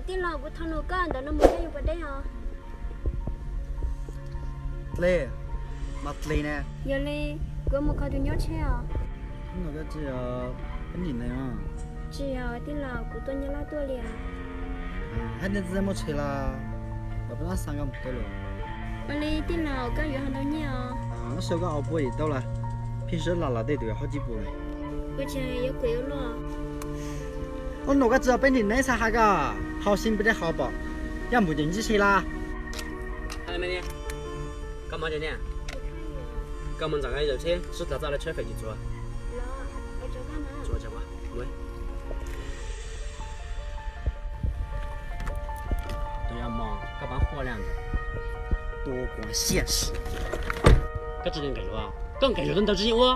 Tij laug, kuv thov nug koj ntawm no mus yog yuav puas deb os? Dle, mas dle ne. Yog li, kuv mus kho tus nyuj tsheb os. Hnub no koj tsis yog peb nim nees? Tsis yog tij laug, kuv tuaj nyob laj tuaj li. Hab nej txaj muaj tsheb laj, los peb laj xa koj mus tau lawm. Ua li tij laug, koj yuav hov ntau nyiaj os? Lub sij hawm koj hauv puas yim tau lawm, phij sab los los tej tus hauv cib puas. Ua cas yuav kuv ua luaj? Hnub no koj tsis yog peb nim nees xa hab koj, hauv xim peb dej hauv pom, yog npum ces ntsib tsheb laj. Koj mus ntxeev koj zaws tsheb, sib tag txaj lawv tsheb fem tsis txuas. Tus yog mos koj pab quaj li ntawd. Tus kuv siab. Koj tsis nqis lus, koj nqis lus tau ntau tsis yeej ua.